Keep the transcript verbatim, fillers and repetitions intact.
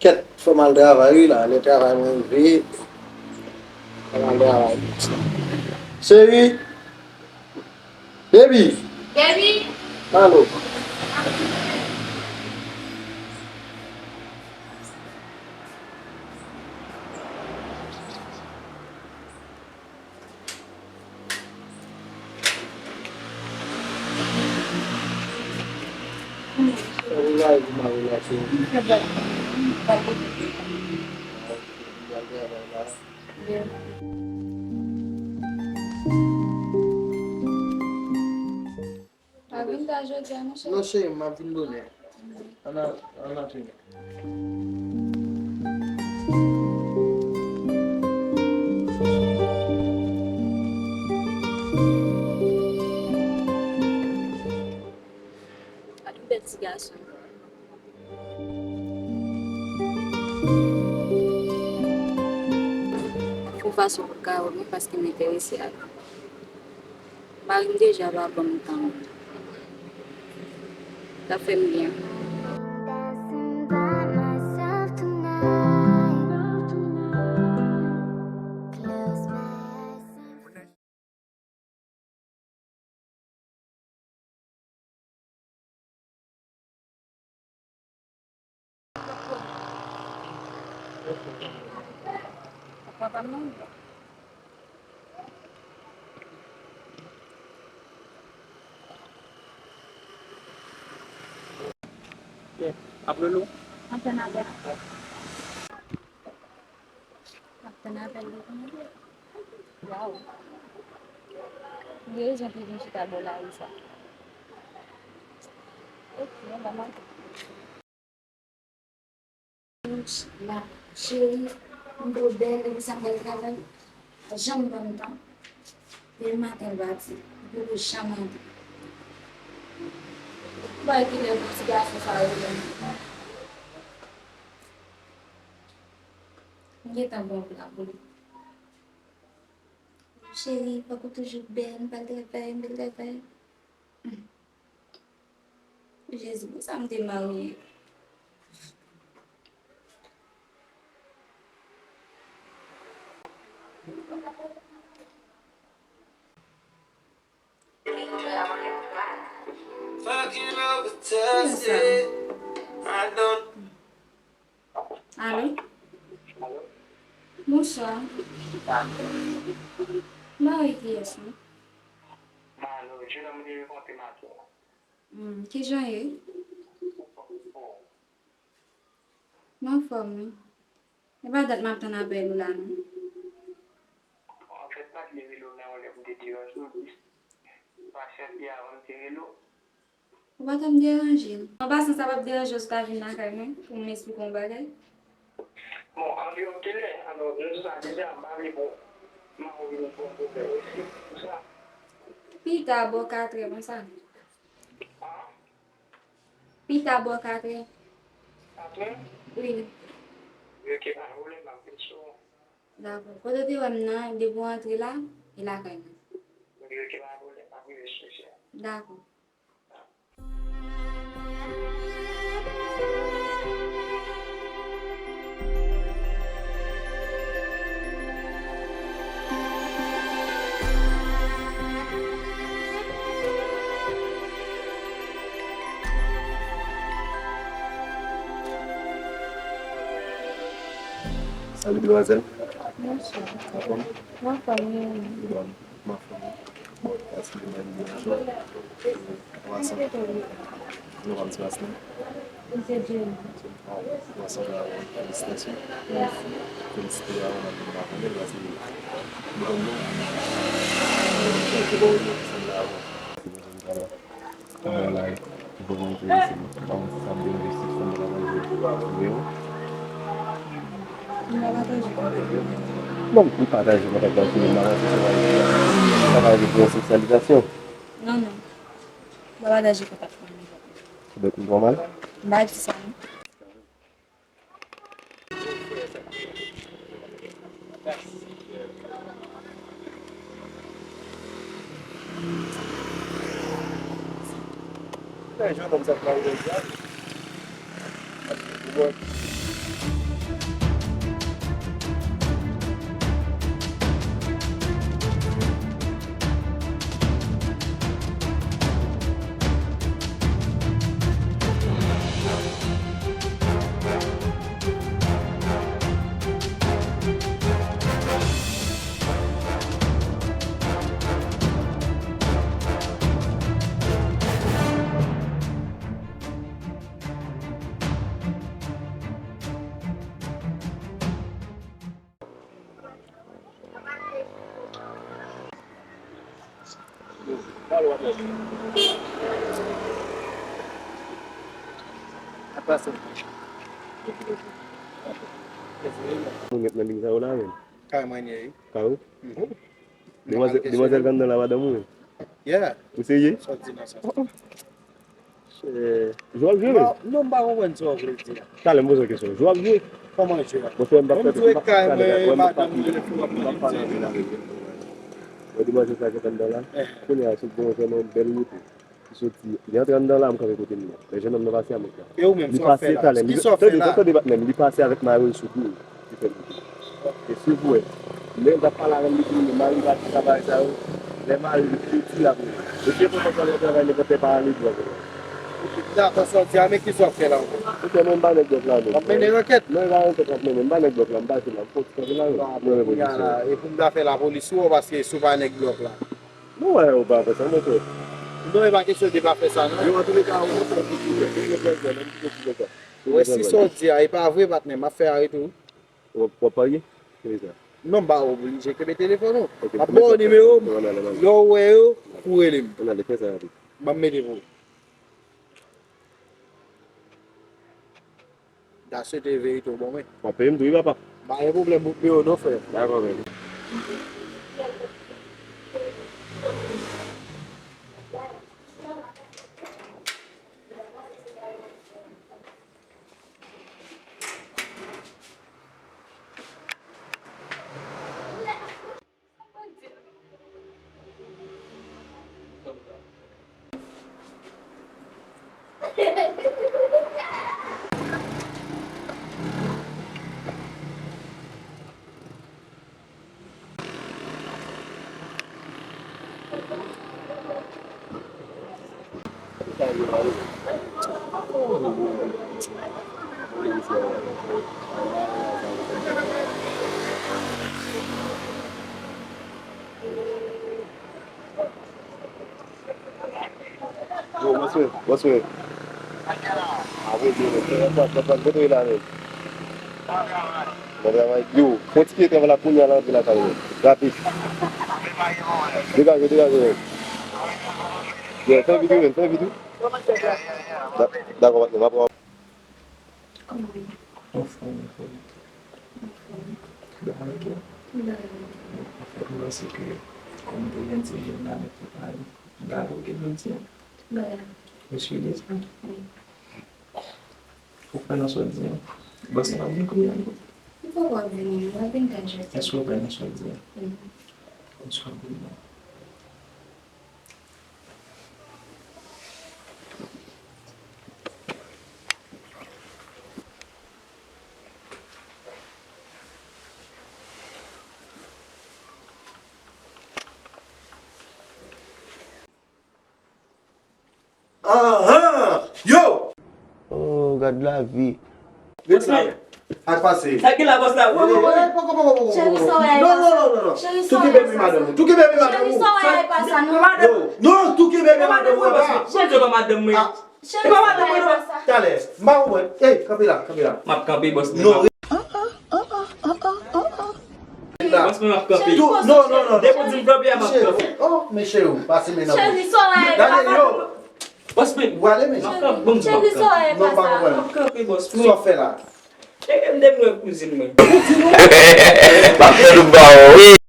Kèt, fò m al travay wi la, lè travay mwen rive, fò m al travay. Cheri, baby. Baby. Alo. Pa vin ta jodi a, monchè. Non, cheri, m ap vin bonè. Ann a, ann a fini. Gad yon bèl ti gason. Yon fason pou l ka wè mwen paske m enterese a li. Mari m deja pa ban m tan. L ap fè m byen. Ap rele w? Ap tann apèl. Ap tann apèl li kounye a. Waw. Li gen rezon pou vin chita bò lari sa. Ok, anba mwen. La, cheri, m twò bèl, epi sa m pral travay. Pa janm ban m tan. Depi maten l pati, li poko janm rantre. Ou pa wè kilè pou ti gason sa yo vini? M gentan bon pla pou li. Cheri, fòk ou toujou bèl, m pral travay, m pral travay. Jezi, pou sa m te marye. Alo? Alo? Bonswa. M pa wè kiyès, non. Malo, jèn òm li renkontre maten an. Hmm, kijan ye? M anfòm, wi. E pa dat m ap tann apèl ou la, non. Anfèt, m pa t vle rele w nan yon lè pou m te deranje w plis. Pasyante avan m te rele w. Ou pa t ap deranje m. An pasan, sa p ap deranje w si w ta vin lakay mwen pou m esplike w yon bagay? Bon, anviwon kilè? Alò, nou sa deja, m pa vle pou mari m fè yon pwoblèm osi pou sa. Pita, bò katrè konsa. An? Pita, bò katrè. Katrè? Wi. Wi, ok, pa gen pwoblèm, m ap vin sou ou. Dakò. Kote w te wè m nan, depi w antre la, e lakay mwen. Wi, ok, pa gen pwoblèm, m ap rive sou ou. Dakò. Salut, demoiselle. Bonsoir. Anfòm? Anfòm, wi. Bon, anfòm. Bon, pase de bèl jou. Kòman sa? Nou pa m ti pase non. Misye Jerry. Bon, sa va, felisitasyon. Mèsi. Felisite a, ou nan vin pa konnen, paske nou konn nou. Chèche bon, nou sanble avan. Bon, la, bon, enterese m. Bon, sa m te envesti, sa m te envesti. Bon, m pataje kontak la, m pataje kontak la, m pataje pou yon sosyalizasyon. Non, non. M pa pataje kontak mwen. Ou bèt m twò mal? M pa di sa, non. Mwen jwenn nonm sa k mare jodi a. Paske pou mwen, Moun met nan liy sa yo la menm. Kay mwen ye. Kay ou? Demwazèl, demwazèl k anndan la madanm ou menm? Yeah. Ou serye? Sòti nan sans. Jwa ap jwe menm? Non, non, m pa konprann sa w vle di a. Talè m poze w kesyon. Jwa ap jwe? Kòman jwe a? Bon, frè m p ap fè pale. Mwen di w e kay mwen, madanm mwen, lè fou ap mwen di. Mwen di mwen se sa ki t anndan la. Kounye a, si w gen yon vrèman bèl wout ki soti, li antre anndan la, m kanpe kote m nan. Lè jennonm nan pase a, m ap gade. E ou menm, sa w ap fè la? Kisa w ap fè la? Tande, tande, tande, patnè m, li pase avèk mari l sou do l. Li fè l. E si w wè, lè l t ap pale avè m, li di, mari m pa di sa bagay sa yo. Lè mari l soti, l ap rele. Mesye, fò konsa lè travay, nenpòt lè pa ale dwòg la. Dakò, sa w di a, men kisa w ap fè la ou menm? Ou fè mwen m pa nèg dwòg la menm. W ap mennen ankèt? Non, e pa ankèt m ap mennen, m pa nèg dwòg la, m pase la, m fè yon ti kanpe la menm. Mwen reponn kesyon. E pou m ta fè lapolis sou ou, paske si w pa nèg dwòg la. Non, wè, ou pa fè sa, monchè. Non, e pa kesyon de pa fè sa, non. Yo, antouleka, ou konprann, ou konprann, ou konprann, ou konprann. Ou wè, si sa w di a, e pa vre, patnè, m ap fè arete w. W ap, w ap parye? Ki sa? Non, m pa oblije kenbe telefòn ou. M ap ba w nimewo m. Lè w wè yo, ou rele m. Ann ale, fè sa rapid. Ban m mete pou ou. M ta swete verite w ban mwen. W ap peye m tou wi, papa. Pa gen pwoblèm, ou peye w non, frè. Dakò, frè. Yo, bòs mwen, bòs mwen. Apre, yo, kote w ye la menm? Nan travay. Yo, fè yon ti pye travay la kounye a la, antre lakay ou. Rapid. Degaje, degaje, menm. Yo, fè vit wi, menm, fè vit wi. Da-, dakò, patnè, m ap Anfòm, anfòm. Ki bagay la? Anfèt, m panse ke kòm te gen ti jèn la, nèg ki pale. Gade w gen jodi a. Mesye de sa. Ou kwè nan sa w di a? Bòs la p ap vin kounye a non. Li poko ap vini, li ap vin kanjè. Èske w kwè nan sa w di a? Bonswa, Bruno. Anhan! Yo! Oh, gad lavi. Ret la. Sa k pase? Sa k gen la, bòs la? Wo, wo, wo. Cheri, sa w wè a e pa sa. Non, non, non, non, non. Cheri, sa w wè a e pa sa. Tou kenbe men madanm ou. Tou kenbe men madanm ou. Cheri, sa w wè a e pa sa. Non, non, non, non. Yo, non, tou kenbe men madanm ou. Cheri, sa w wè a e pa sa. Cheri, sa w wè a e pa sa. Talè, m pa konprann. Ey, kanpe la, kanpe la. M ap kanpe, bòs. Non. Bòs, mwen ap kanpe. Tou, non, non, non, non. Depi w di m kanpe a, m ap kanpe. Oh, men cheri, ou pase men nan bouch. Gade, yo. Bòs, men. Ou ale, men. M ap kanpe, bon, m ap kanpe. Non, m pa konprann. M ap kanpe, bòs, men. Sa w fè la? E m te mwen kouzin mwen. M ap fè nou ba w, wi.